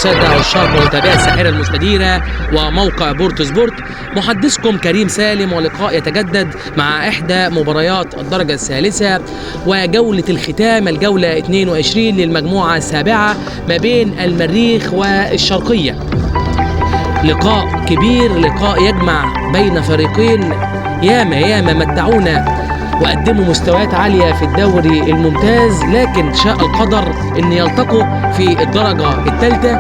والسادة عشاق ومتابعي الساحرة المستديرة وموقع بورتو سبورت. محدثكم كريم سالم، ولقاء يتجدد مع إحدى مباريات الدرجة الثالثة وجولة الختام، الجولة 22 للمجموعة السابعة ما بين المريخ والشرقية. لقاء كبير، لقاء يجمع بين فريقين ياما ياما متعونا وقدموا مستويات عالية في الدوري الممتاز، لكن شاء القدر ان يلتقوا في الدرجة الثالثة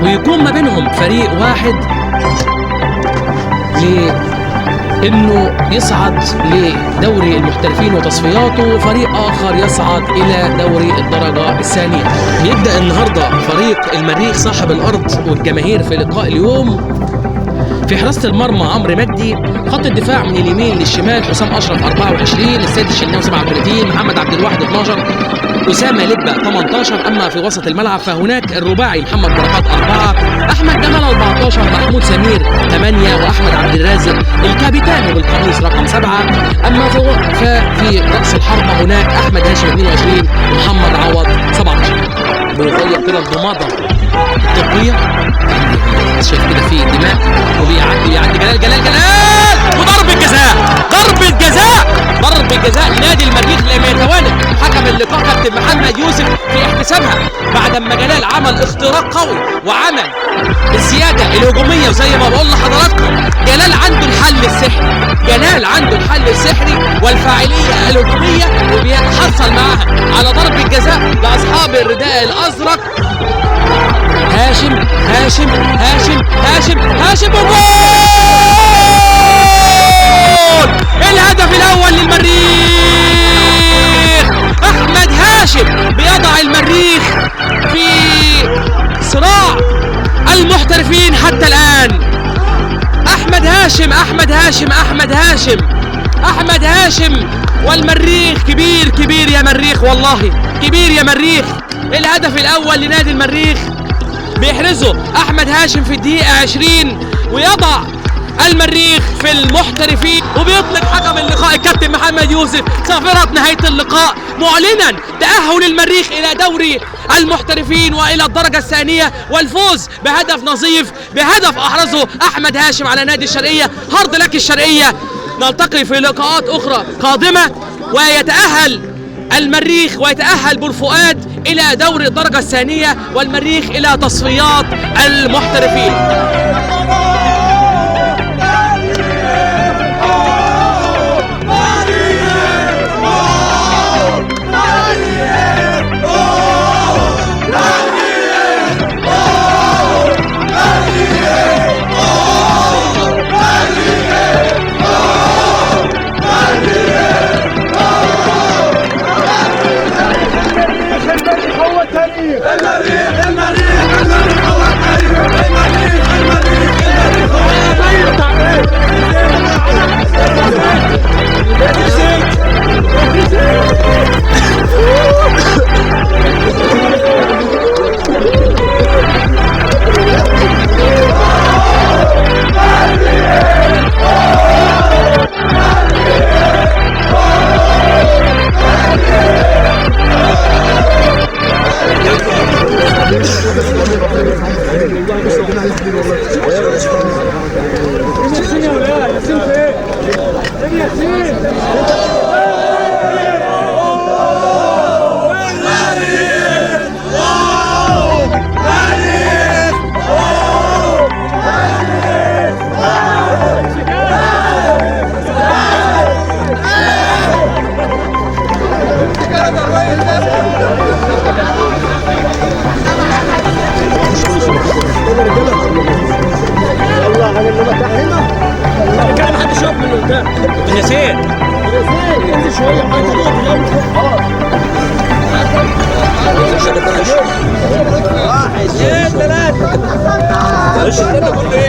ويكون ما بينهم فريق واحد لانه يصعد لدوري المحترفين وتصفياته، وفريق اخر يصعد الى دوري الدرجة الثانية. يبدأ النهاردة فريق المريخ صاحب الارض والجماهير في لقاء اليوم. في حراسة المرمى عمرو مجدي، خط الدفاع من اليمين للشمال حسام أشرف 24، السيد الشناوي 37، محمد عبد الواحد 12، أسامة لبة 18. أما في وسط الملعب فهناك الرباعي محمد بركات 4، أحمد جمال 14، محمود سمير 8، وأحمد عبد الرازق الكابيتانو بالقميص رقم 7. أما في رأس الحربة هناك أحمد هاشم 22 ومحمد عوض 17. بيغير كده الضمادة الطبية، شايف كده فيه دماء، وبيعدي بيعدي جلال جلال جلال، وضربة جزاء، ضربة جزاء، ضربة جزاء لنادي المريخ لما يتوالى حكم اللقاء كابتن محمد يوسف في احتسابها بعد ما جلال عمل اختراق قوي وعمل الزيادة الهجومية. وزي ما بقول لحضراتكم جلال عنده الحل السحري، جلال عنده الحل السحري والفاعلية الهجومية، وبيتحصل معاها على ضربة جزاء لأصحاب الرداء الأزرق. هاشم هاشم هاشم هاشم هاشم، وجول! الهدف الأول للمريخ، أحمد هاشم بيضع المريخ في صراع المحترفين حتى الآن. أحمد هاشم أحمد هاشم أحمد هاشم أحمد هاشم، والمريخ كبير كبير يا مريخ، والله كبير يا مريخ. الهدف الأول لنادي المريخ بيحرزه أحمد هاشم في الدقيقة 20، ويضع المريخ في المحترفين. وبيطلق حكم اللقاء الكابتن محمد يوسف صافرة نهاية اللقاء، معلنا تأهل المريخ إلى دوري المحترفين وإلى الدرجة الثانية، والفوز بهدف نظيف، بهدف أحرزه أحمد هاشم على نادي الشرقية. هارد لك الشرقية، نلتقي في لقاءات أخرى قادمة. ويتأهل المريخ ويتأهل بورفؤاد إلى دوري الدرجة الثانية، والمريخ إلى تصفيات المحترفين.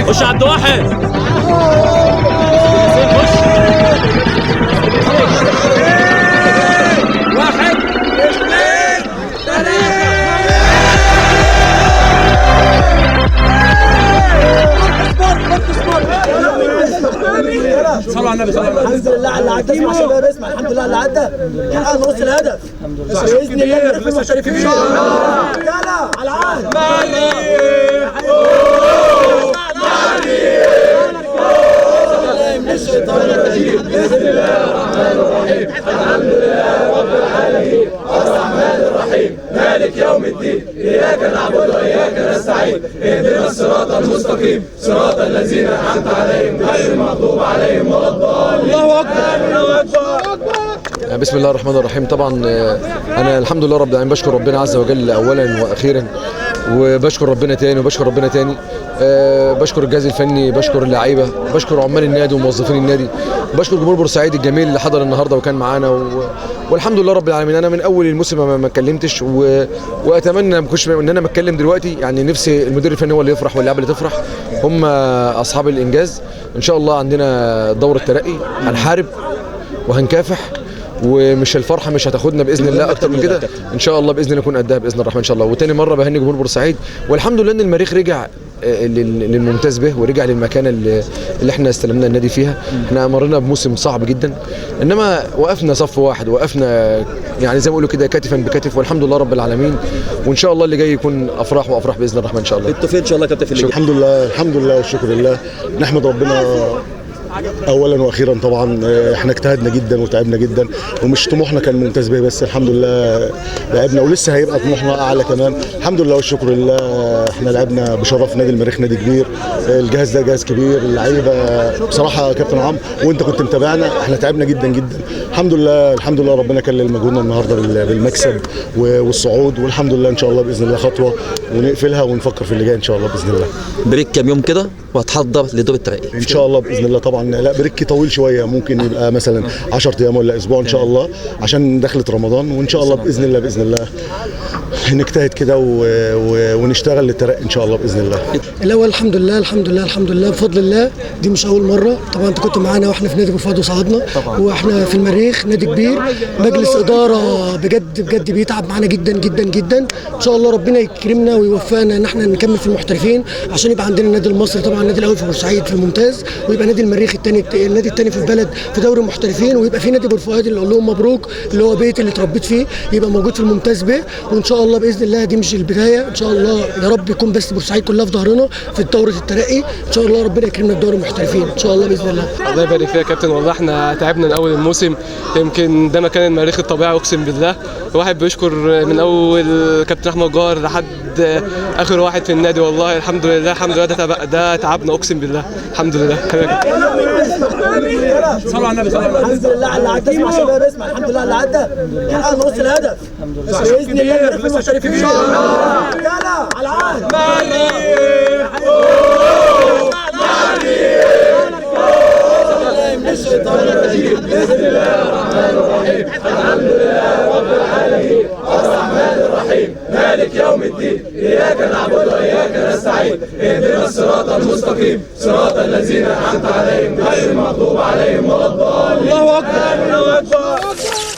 خش عبد واحد، خش واحد اثنين ثلاثة. صلوا على النبي. الحمد لله على اللي عدى. اسمع شباب، اسمع، الحمد لله على اللي عدى، حققنا نص الهدف باذن الله. المريخ في المحترفين ان شاء الله. رجاله على العهد. من الشيطان الرجيم، بسم الله الرحمن الرحيم، الحمد لله رب العالمين، الرحمن الرحيم، مالك يوم الدين، إياك نعبد وإياك نستعين، اهدنا الصراط المستقيم، صراط الذين أنعمت عليهم غير المغضوب عليهم ولا الضالين. الله أكبر، الله أكبر. بسم الله الرحمن الرحيم. طبعا انا الحمد لله رب العالمين، بشكر ربنا عز وجل اولا واخيرا، وبشكر ربنا تاني، وبشكر ربنا تاني، بشكر الجهاز الفني، بشكر اللعيبة، بشكر عمال النادي وموظفين النادي، بشكر جمهور بورسعيد الجميل اللي حضر النهارده وكان معانا والحمد لله رب العالمين. انا من اول الموسم ما اتكلمتش واتمنى ما كنتش ان انا بتكلم دلوقتي، يعني نفسي المدير الفني هو اللي يفرح واللاعب اللي تفرح، هم اصحاب الانجاز. ان شاء الله عندنا دور الترقي، هنحارب وهنكافح، ومش الفرحة مش هتاخدنا باذن الله اكتر من كده، ان شاء الله باذن الله نكون قدها باذن الرحمن ان شاء الله. وتاني مرة بهني جمهور بورسعيد، والحمد لله ان المريخ رجع للممتاز به، ورجع للمكان اللي احنا استلمنا النادي فيها. احنا مرينا بموسم صعب جدا، انما وقفنا صف واحد، وقفنا يعني زي ما بيقولوا كده كتفا بكتف، والحمد لله رب العالمين. وان شاء الله اللي جاي يكون افراح وافراح باذن الرحمن ان شاء الله. بالتوفيق ان شاء الله كابتن. الحمد لله، الحمد لله والشكر لله، نحمد ربنا اولا واخيرا. طبعا احنا اجتهدنا جدا وتعبنا جدا، ومش طموحنا كان ممتاز به بس، الحمد لله لعبنا ولسه هيبقى طموحنا اعلى كمان. الحمد لله والشكر لله، احنا لعبنا بشرف نادي المريخ، نادي كبير، الجهاز ده جهاز كبير، اللعيبة بصراحة يا كابتن عمرو وانت كنت متابعنا، احنا تعبنا جدا جدا. الحمد لله، الحمد لله ربنا كلل مجهودنا النهارده بالمكسب والصعود، والحمد لله ان شاء الله باذن الله خطوة ونقفلها ونفكر في اللي جاي ان شاء الله باذن الله. break كام يوم كده وهتحضر لدور الترقي ان شاء الله باذن الله. طبعا لا break طويل شوية، ممكن يبقى مثلا 10 ايام ولا اسبوع ان شاء الله، عشان دخلة رمضان، وان شاء الله باذن الله باذن الله نجتهد كده ونشتغل للترقي ان شاء الله باذن الله. الاول الحمد لله، الحمد لله، الحمد لله بفضل الله، دي مش اول مرة طبعا. انت كنت معانا واحنا في نادي بورفؤاد وصعدنا، واحنا في المريخ نادي كبير، مجلس ادارة بجد بجد بيتعب معانا جدا جدا جدا. ان شاء الله ربنا يكرمنا ويوفقنا ان احنا نكمل في المحترفين، عشان يبقى عندنا النادي المصري طبعا النادي الاول في بورسعيد في الممتاز، ويبقى نادي المريخ الثاني، النادي الثاني في البلد في دوري المحترفين، ويبقى في نادي بورفؤاد اللي اقول لهم مبروك اللي هو بيت اللي اتربيت فيه يبقى موجود في الممتاز به. وان شاء الله باذن الله دي مش البداية، ان شاء الله يا رب يكون بس بورسعيد كلها في ظهرنا في دوره الترقي، ان شاء الله ربنا يكرمنا بدوري المحترفين ان شاء الله باذن الله. الله يبارك فيك يا كابتن، والله احنا تعبنا من اول الموسم، يمكن ده مكان المريخ الطبيعي اقسم بالله. الواحد بيشكر من اول كابتن احمد جار لحد اخر واحد في النادي، والله الحمد لله، الحمد لله ده تعبنا اقسم بالله، الحمد لله. صلوا على النبي. الحمد لله على اللي عدى. اسمع شباب، اسمع، الحمد لله على اللي عدى، حققنا نص الهدف باذن الله. المريخ في المحترفين ان شاء الله. رجاله على العهد. من الشيطان الرجيم، بسم الله الرحمن الرحيم، الحمد لله رب العالمين، الرحمن الرحيم، مالك يوم الدين، إياك نعبد وإياك نستعين، اهدنا الصراط المستقيم، صراط الذين أنعمت عليهم غير المغضوب عليهم ولا الضالين. الله أكبر، الله أكبر.